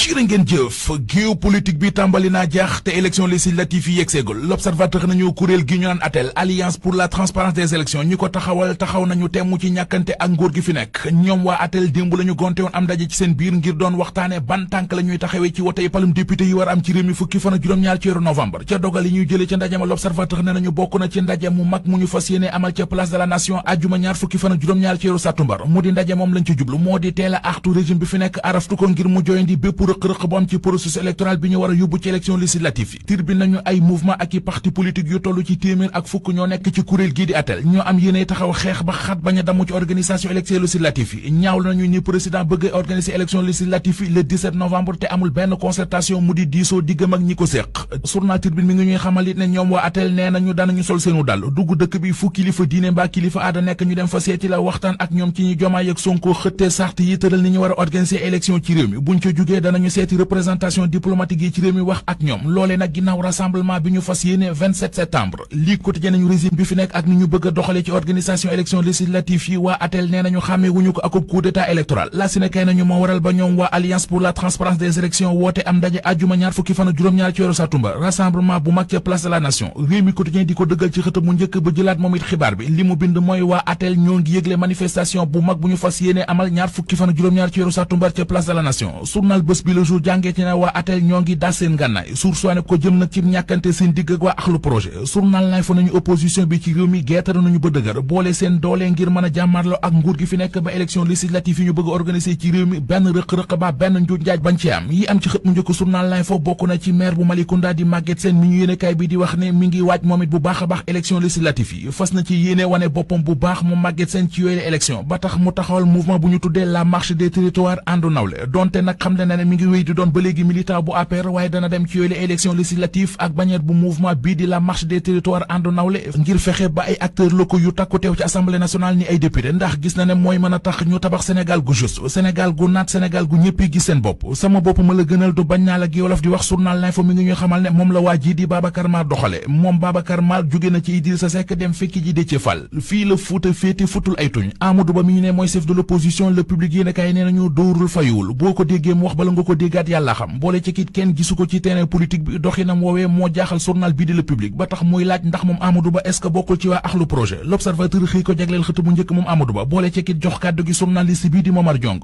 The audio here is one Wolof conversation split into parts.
cirë ngeen jëf géopolitique bi tàmbali naa jaax te élection législative yi yegseegul l'observateur nañu kuréel gi ñu naan ATEL alliance pour la transparence des élections ñi ko taxaw nañu temm ci ñàkkante ak nguur gi fi nekk ñoom waa ATEL démb la ñu gonte woon am ndaje ci seen biir ngir doon waxtaane ban tànk la ñuy taxawee ci wote yi palum député yi war am ci réew mi fukki fan ak juróom-ñaar ci weeru novembre ca dogal yi ñuy jëlee ca ndaje ma l'observateur ne nañu bokk na ci ndaje mu mag mu ñu fas yéene amal ca place de la nation ajjuma ñaar fukki fan ak juróom-ñaar ci weeru sàttumbar mu di ndaje moom lañ ci jublu moo di teel a artu régime bi fi nekk araftu ko ngir mu joyandi bépp rëq-rëq bu am ci processus électoral bi ñu war a yóbbu ci élection législative yi tir bi nañu ay mouvement ak i parti politique yu toll ci téeméer ak fukk ñoo nekk ci kuréel gii di ATEL ñoo am yéene taxaw xeex ba xat bañ a damm ci organisation élection législative yi ñaaw nañu ni président bëgg a organiser élection législative yi le 17 novembre te amul benn concertation mu di diisoo diggam ak ñi ko séq journal Tribune mi ngi ñuy xamal it ne ñoom waa ATEL nee nañu danañu sol seenu dal dugg dëkk bi fu kilifa diine mbaa kilifa aada nekk ñu dem fa seeti la waxtaan ak ñoom ci ñi Diomaye ak Sonko xëttee sart yi tëral ni ñu war a organiser élection ci réew mi buñ ca jugee danañu seeti représentation diplomatique yi ci réew mi wax ak ñoom loolee nag ginnaaw rassemblement bi ñu fas yéene 27 septembre lii quotidien nañu régime bi fi nekk ak ni ñu bëgg a doxale ci organisation élection législative yi waa ATEL nee nañu xàmmee wuñu ko akub coup d'état électoral la si ne kay nañu moo waral ba ñoom waa alliance pour la transparence des élections woote am ndaje àjjuma ñaar fukki fan ak juróom-ñaar ci weeru sàttumba rassemblement bu mag ca place de la nation réew mi quotidien di ko dëggal ci xëtam mu njëkk ba jëlaat moom it xibaar bi li mu bind mooy waa ATEL ñoo ngi yëgle manifestation bu mag bu ñu fas yéene amal ñaar fukki fan ak juróom-ñaar ci weeru sàttumbar ca place de la nation journal bés bi le jour jàngee ci ne waa ATEL ñoo ngi daas seen ngànnaay sursoine ko jëm nag ci ñàkkante seen digg ak waa axlu projet journal lay fa nañu opposition bi ci réew mi geetara nañu ba dëgër boole seen doole ngir mën a jàmmarloo ak nguur gi fi nekk ba élection législative yi ñu bëgg a organiser ci réew mi benn rëq-rëq ba benn njuuj njaaj bañ ci am yi am ci xët mu njëkk journal lay fa bokk na ci maire bu Malicounda di Maguette Sène mi ñu yéenekaay bi di wax ne mi ngi waaj moom it bu baax a baax élection législative yi fas na ci yéene wane boppam bu baax mu Maguette Sène ci yooyu élection ba tax mu taxawal mouvement bu ñu tuddee la marche des territoires àndu nawle donte nag xam ne mi ngi wéy di doon ba léegi militant bu APR waaye dana dem ci yooyu élection législative ak bannière bu mouvement bii di la marche des territoires àndu nawle ngir fexe ba ay acteurs locaux yu takku teew ci assemblée nationale ni ay député ndax gis na ne mooy mën a tax ñu tabax Sénégal gu juste Sénégal gu naat Sénégal gu ñëpp gis seen bopp sama bopp ma la gënal du bañ naa la gi wolof di wax journal L'Info mi ngi ñuy xamal ne moom la waa ji di Babacar Mal doxale moom Babacar Mal jóge na ci Idrissa Seck dem fekki ji Déthié Fall fii la fuuta féete futul ay tuñ Amadou Ba mi ñu ne mooy chef de l'opposition le public yéen a kaay nee nañu dóorul fayuwul boo ko déggee mu wax bala nga ko déggaat yàlla xam boole ci kit kenn gisu ko ci terrain politique bi doxinam woowee moo jaaxal journal bii di le public ba tax muy laaj ndax moom Amadou Ba est-ce que bokkul ci waa axlu projet l'observateur xëy ko jagleel xët bu njëkk moom Amadou Ba boole ci kit jox kàddu gi journaliste bii di Momar Diong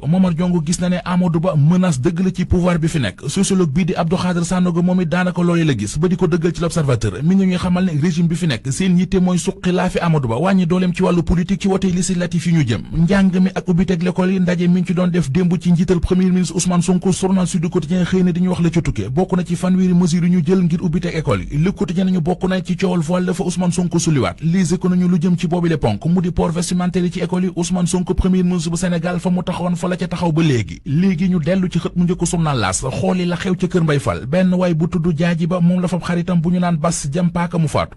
gis na ne Amadou Ba menace dëgg la ci pouvoir bi fi nekk sociologue bii di Abdou Khader Sanogo moom it daanaka loolee la gis ba di ko dëggal ci l'observateur mi ngi ñuy xamal ne régime bi fi nekk seen yitte mooy suqi laa fi Amadou Ba wàññi dooleem ci wàllu politique ci wote législatif yi ñu jëm njàng mi ak ubbiteg l'école yi ndaje mi ngi ci doon def démb ci njiital premier ministre Ousmane Sonko journal Sud Quotidien xëy na di ñu wax la ca tukkee bokk na ci fanweeri mesure yi ñu jël ngir ubbiteg école yi Le Quotidien nañu bokk na ci coowal voile dafa Ousmane Sonko suliwaat Les Échos nañu lu jëm ci boobi le ponk mu di port vestimentaire yi ci école yi Ousmane Sonko premier ministre bu Sénégal fa mu taxawoon fa la ca taxaw ba léegi ñu dellu ci xët mu njëkk journal L'As xooli la xew ca Kër Mbay Fall benn waay bu tudd Jaaji Ba moom la fa xaritam bu ñu naan Bas jam paaka mu faatu